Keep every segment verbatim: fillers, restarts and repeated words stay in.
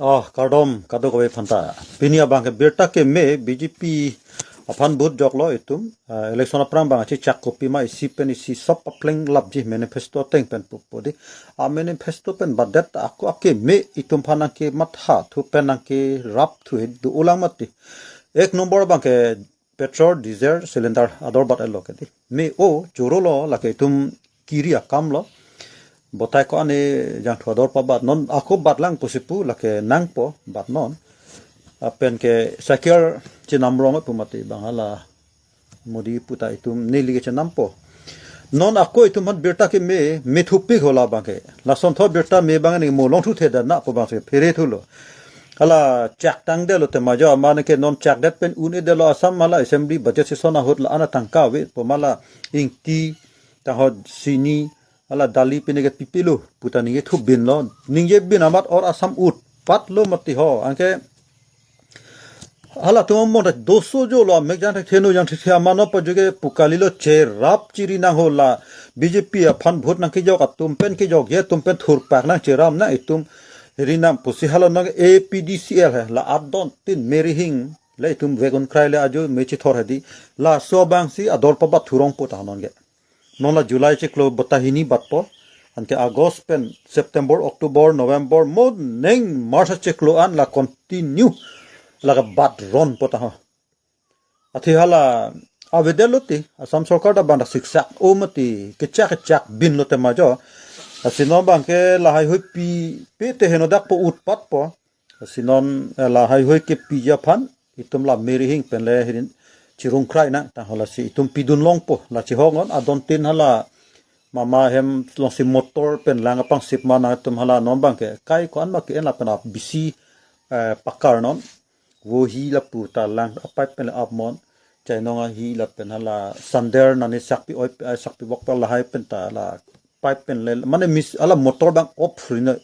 Oh, kardom kadokave aphanta. Pini abang ke birta keme B J P aphan vote joklo itum. Ah, election aphrang abang achi chak kopi ma isi pen isi sop apleng lapji manifesto ateng pen pupo di. A manifesto pen badet ako akeme itum aphan nangkematha thu pen nangkerap thu he do-olang mati. Ek number abang ke petrol, diesel, cylinder ador bat-etlo ke di. Me-o chorolo lake itum kiri akam lo. Botai ko-an e jangthu ador pabat non ako batlang pusi pu lake nangpo bat non. Lapen ke cycle chenam rong pu mati abang hala Modi puta itum neli ke chenampo. Non ako itum aphan birta keme, me thupik ho labang ke. Lason tho birta me abang ne mo longthu the dan na pu abang si phere thulo. Hala chak tangdetlo tema jo, mane ke non chakdet pen un-edetlo Assam hala assembly budget session ahut la-an atangka avepo ma la ingti, tahot sini, hala dali pine ke pipilo puta ningje thubinlo. Ningje bin amat or Assam utpatlo mati ho. Anke halatum amon ta doso jolo, amek jangthe thenu jangthe the amano pajuke pu kalilo, cherap chiri nang ho la B J P aphan vote nangkejok atum pen kejokji atum pen thurpak nang, cheram nang itum rinam pusi hala nang A P D C L he la adon tin Mary Hing le itum vegun krai le ajo me chithor he di, laso abang si ador pabat thurongpo ta non ke. Non la July chiklo bota hini batpo. Anke August pen September, October, November, mo neng March chiklo an la continue la kabat ronpo ta ho. Athi hala avedetlo ti Assam sorkar ta bang ta siksak o mati kechak kechak binlo tema jo. Lasi non abang ke lahai hui pipe te henodakpo, utpatpo. Lasi non, eh, lahai hui kepiji aphan itum la Mary Hing pen le hirin chirung krai nang ta hala si itum pidun longpo la chihok non adon tin hala mama hem along si motor pen lang apangsip ma nang itum hala non abang ke kai ko-an ma ke-en lapen ap bisi, eh, pakar non. Vo hi lapu ta lang apipe pen le ap mon. Chainong ahi lapen hala sander nani sakpi oi, eh, sakpi bok pa lahai pen ta la pipe pen le mane mis hala motor abang off ri noi.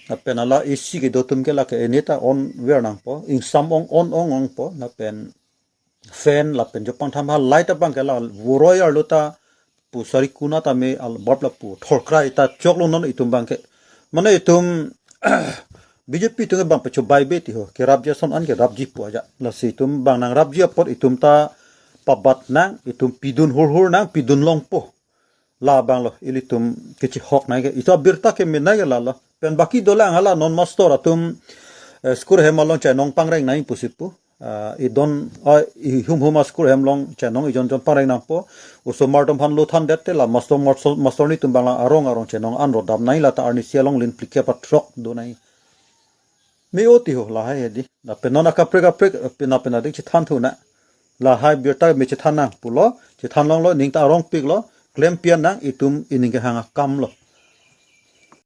Lapen hala A C kedo atum ke lake ene ta on ver nangpo, ingsam ong on ong ongpo, lapen fan lapen jopang tham ha light abang ke la voroi arlo ta pu sari kuna ta me al bulb lapu thorkrai ta choklo non itum abang ke. Mane itum B J P itum ke bang pacho bai be ti ho, kerapji ason an kerapji pu aja. Lasi itum abang nangrapji apot itum ta pabat nang, itum pidun hurhur nang, pidun longpo. Labang lo ilitum kechihok nai ke, itum abirta keme nai ke lalo. Pen baki dolang hala non master atum, eh, school hem along chainong pangreng nai pusi pu. Ah, idon, ah, ihum hum a-school hem along chainong ijon jon pangreng nangpo. Osomar atum aphan lo thandet te la master, master, master ni atum abang la arong arong chainong an rodam nai la ta arnisi along lin phlikep a throk do nai. Me-o ti ho lahai he di. Lapen non akaprek kaprek, eh, pina pina dik chithan thu na. Lahai birta me chithan nang pulo, chithan longlo, ning ta arongpiklo, klempian nang itum ining kehang akam lo.